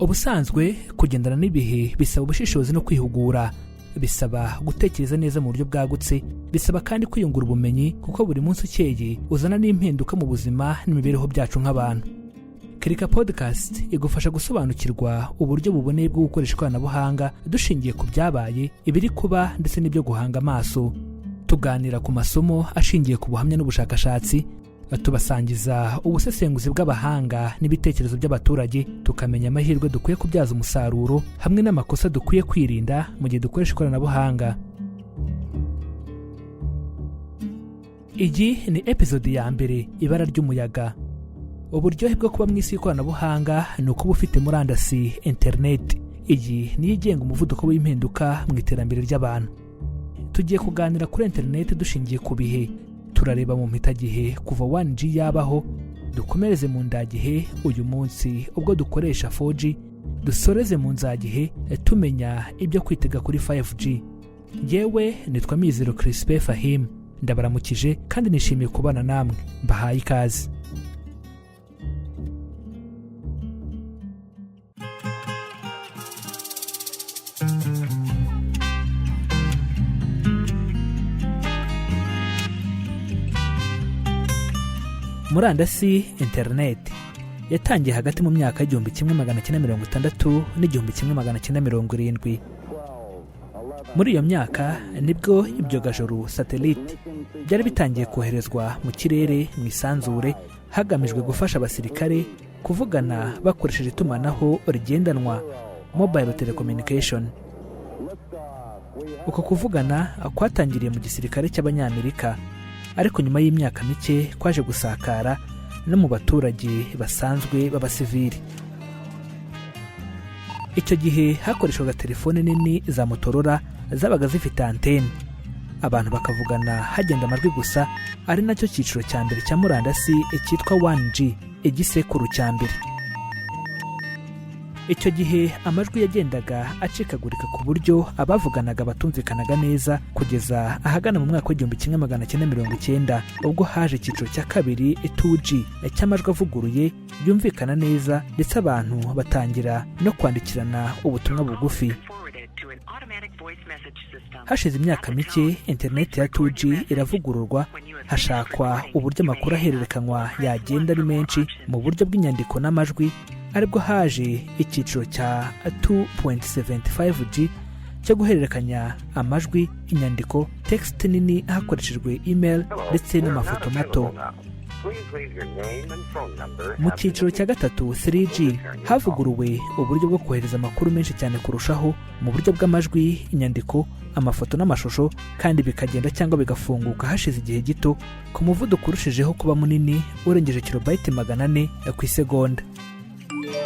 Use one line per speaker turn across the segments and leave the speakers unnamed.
Ubusanzwe kugendana n'ibihe bisaba ubushishozi no kwihugura, bisaba gutekereza neza mu buryo bwagutse, bisaba kandi kwiyungura ubumenyi, kuko buri munsi ukeye uzana n'impinduka mu buzima n'imibereho byacu nk'abantu. Kirika Podcast igufasha gusobanukirwa uburyo buboneye bwo gukoresha ikoranabuhanga dushingiye ku byabaye, ibiri kuba ndetse n'ibyo guhanga amaso. Tuganira ku masomo ashingiye ku buhamya n'ubushakashatsi, tubasangiza ubusesenguzi bw'abahanga n'ibitekerezo by'abaturage, tukamenya amahirwe dukwiye kubyaza umusaruro hamwe n'amakosa dukwiye kwirinda mu gihe dukoresha ikoranabuhanga. Iyi ni episode ya mbere, Ibara ry'umuyaga. Uburyohe bwo kuba mu isi y'ikoranabuhanga ni ukuba ufite murandasi, interineti. Iyi niyo igenga umuvuduko w'impinduka mu iterambere ry'abantu. Tugiye kuganira kuri interineti dushingiye ku bihe. Turareba mu mpitagihe kuva 1G yabaho, dukomereze mu ndagihe uyu munsi ubwo dukoresha 4G, dusoreze mu nzagihe tumenya ibyo kwitega kuri 5G. Yewe, nitwa Mizero Crispin Fahim, ndabaramukije kandi nishimiye kubana namwe. Mbahaye ikaze. Murandasi, interineti, yatangiye hagati mu myaka y'1960 n'1970. Muri iyo myaka nibwo ibyogajuru, satelite, byari bitangiye koherezwa mu kirere, mu isanzure, hagamijwe gufasha abasirikare kuvugana bakoresheje itumanaho rigendanwa, mobile telecommunication. Uko kuvugana kwatangiriye mu gisirikare cy'Abanyamerika, ariko nyuma y'imyaka mike kwaje gusakara no mu baturage basanzwe b'abasivili. Icyo gihe hakoreshwaga telefone nini za Motorola zabaga zifite antene, abantu bakavugana hagenda amajwi gusa, ari nacyo cyiciro cya mbere cya murandasi cyitwa 1G, igisekuru cya mbere. Icyo gihe amajwi yagendaga acikagurika ku buryo abavuganaga batumvikanaga neza, kugeza ahagana mu mwaka w'1990, ubwo haje icyiciro cya kabiri, 2G, cy'amajwi avuguruye yumvikana neza, ndetse abantu batangira no kwandikirana ubutumwa bugufi. Hashize imyaka mike interineti ya 2G iravugururwa, hashakwa uburyo amakuru ahererekanywa yagenda ari menshi mu buryo bw'inyandiko n'amajwi, aribwo haje icyiciro cya 2.75G cyo guhererekanya amajwi, inyandiko, text nini hakoreshejwe email ndetse n'amafoto mato. Mu cyiciro cya gatatu, 3G, havuguruwe uburyo bwo kohereza amakuru menshi cyane kurushaho mu buryo bw'amajwi, inyandiko, amafoto n'amashusho, kandi bikagenda cyangwa bigafunguka hashize igihe gito ku muvuduko urushijeho kuba munini, urengeje kilobayiti 400 ku isegonda.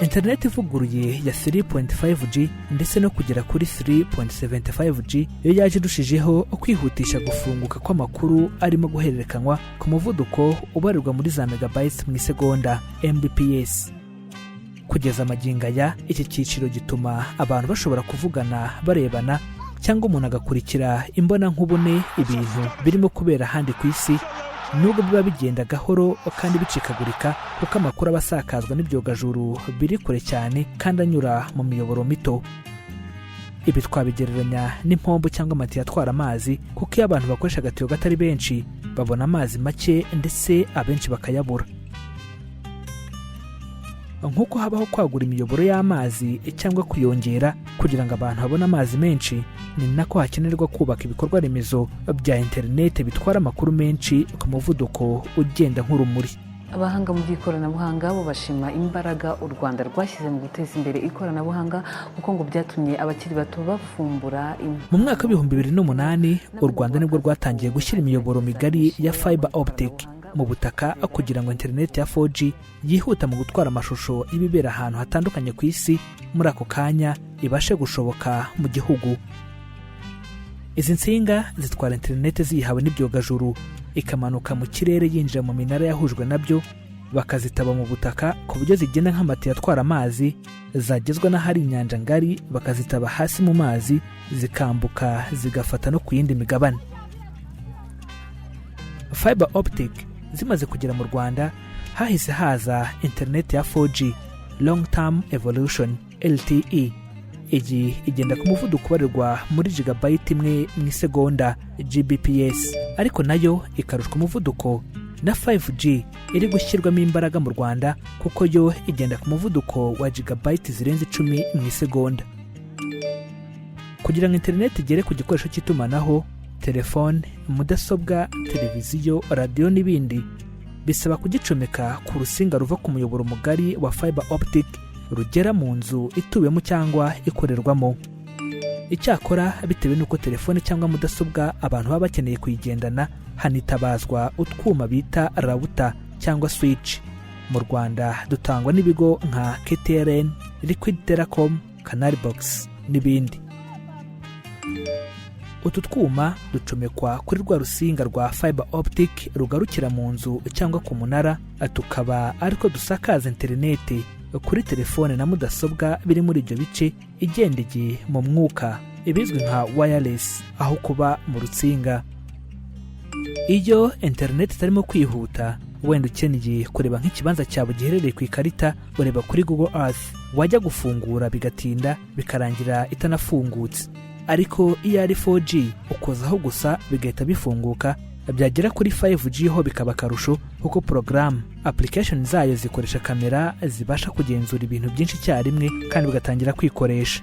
Interineti ivuguruye ya 3.5G ndetse no kugera kuri 3.75G yo yaje irushijeho kwihutisha gufunguka kw'amakuru arimo guhererekanywa ku muvuduko ubarirwa muri za megabytes mu isegonda, Mbps. Kugeza amagingo aya, iki cyiciro gituma abantu bashobora kuvugana barebana, cyangwa umuntu agakurikira imbonankubone ibintu birimo kubera ahandi ku isi, nubwo biba bigenda gahoro kandi bicikagurika, kuko amakuru aba asakazwa n'ibyogajuru biri kure cyane kandi anyura mu miyoboro mito. Ibi twabigereranya n'impombo cyangwa amatiyo atwara amazi, kuko iyo abantu bakoresha agatiyo gatari benshi babona amazi make, ndetse abenshi bakayabura. Nk'uko habaho kwagura imiyoboro y'amazi cyangwa kuyongera kugira ngo abantu babone amazi menshi, ni nako hakenerwa kubaka ibikorwa remezo bya interineti bitwara amakuru menshi ku muvuduko ugenda nk'urumuri.
Abahanga mu by'ikoranabuhanga bo bashima imbaraga u Rwanda rwashyize mu guteza imbere ikoranabuhanga, kuko ngo byatumye abakiri bato bavumbura.
Mu mwaka w'2008 u Rwanda nibwo rwatangiye gushyira imiyoboro migari ya fiber optic mu butaka kugira ngo interineti ya 4G yihuta mu gutwara amashusho y'ibibera ahantu hatandukanye ku isi muri ako kanya ibashe gushoboka mu gihugu. Izi nsinga zitwara interineti ziyihawe n'ibyogajuru, ikamanuka mu kirere yinjira mu minara yahujwe nabyo, bakazitaba mu butaka ku buryo zigenda nk'amatiyo atwara amazi, zagezwa n'ahari inyanja ngari bakazitaba hasi mu mazi, zikambuka zigafata no ku yindi migabane. Fiber optic zimaze kugera mu Rwanda, hahise haza interineti ya 4G long term evolution, LTE. Iyi igenda ku muvuduko ubarirwa muri gigabyte 1 mu isegonda, Gbps, ariko nayo ikarushwa umuvuduko na 5G iri gushyirwamo imbaraga mu Rwanda, kuko yo igenda ku muvuduko wa gigabyte zirenze 10 mu isegonda. Kugira ngo interineti igere ku gikoresho cy'itumanaho, telefone, mudasobwa, televiziyo, radiyo n'ibindi, bisaba kugicomeka ku rusinga ruva ku muyoboro mugari wa fiber optic rugera mu nzu ituwemo cyangwa ikorerwamo. Icyakora, bitewe n'uko telefone cyangwa mudasobwa abantu baba bakeneye kuyigendana, hanitabazwa utwuma bita router cyangwa switch. Mu Rwanda dutangwa n'ibigo nka KTRN, Liquid Telecom, Canal Box n'ibindi. Utu twuma ducomekwa kuri rwa rusinga rwa fiber optic rugarukira mu nzu cyangwa ku munara, tukaba ariko dusakaza interineti kuri telefone na mudasobwa biri muri ibyo bice, igendeye mu mwuka, ibizwi nka wireless, aho kuba mu rutsinga. Iyo interineti itarimo kwihuta, wenda ukeneye kureba nk'ikibanza cyawe giherereye ku ikarita, ureba kuri Google Earth, wajya gufungura bigatinda, bikarangira itanafungutse. Ariko iyo ari 4G, ukozaho gusa bigahita bifunguka. Byagera kuri 5G ho bikaba akarusho, kuko porogaramu, application zayo zikoresha kamera zibasha kugenzura ibintu byinshi icyarimwe kandi bigatangira kwikoresha.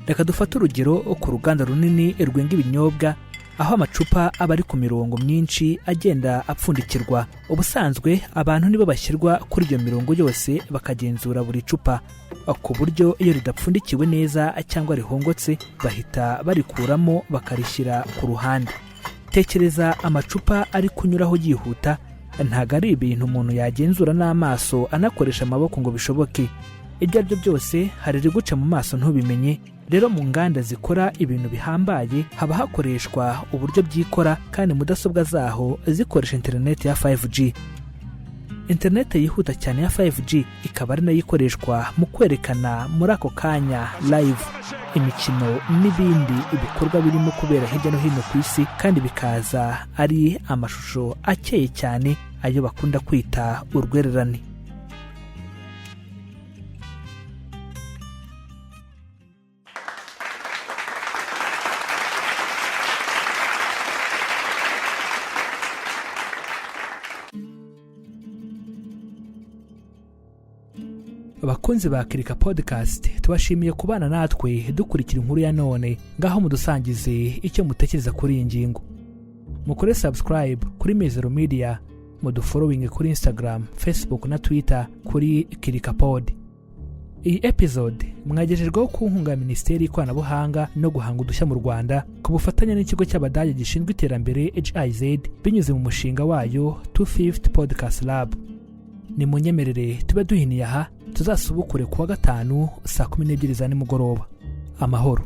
Reka dufate urugero ku ruganda runini rwenga ibinyobwa, aho amacupa aba ari ku mirongo myinshi agenda apfundikirwa. Ubusanzwe abantu nibo bashyirwa kuri iyo mirongo yose, bakagenzura buri cupa, ku buryo iyo ridapfundikiwe neza cyangwa rihongotse bahita barikuramo bakarishyira ku ruhande. Tekereza amacupa ari kunyuraho yihuta. Ntabwo ari ibintu umuntu yagenzura n'amaso anakoresha amaboko ngo bishoboke. Ibyo ari byo byose, hari iriguca mu maso ntubimenye. Rero mu nganda zikora ibintu bihambaye haba hakoreshwa uburyo byikora, kandi mudasobwa zaho zikoresha interineti ya 5G. Interineti yihuta cyane ya 5G ikaba ari nayo ikoreshwa mu kwerekana muri ako kanya live imikino n'ibindi ibikorwa birimo kubera hirya no hino ku isi, kandi bikaza ari amashusho akeye cyane, ayo bakunda kwita urwererane. Abakunzi ba Kirika Podcast, tubashimiye kubana natwe dukurikira inkuru ya none. Ngaho mudusangize icyo mutekereza kuri iyi ngingo. Mukore subscribe kuri Mizero Media, mudufollowing kuri Instagram, Facebook na Twitter kuri Kirika Pod. Iyi episode mwagejejweho ku nkunga ya Minisiteri y'Ikoranabuhanga no Guhanga Udushya mu Rwanda, ku bufatanye n'ikigo cy'Abadage gishinzwe iterambere GIZ, binyuze mu mushinga wayo 250 Podcast Lab. Ni munyemerere tube duhiniye aha, tuzasubukure kuwa gatanu saa 12 za nimugoroba. Amahoro.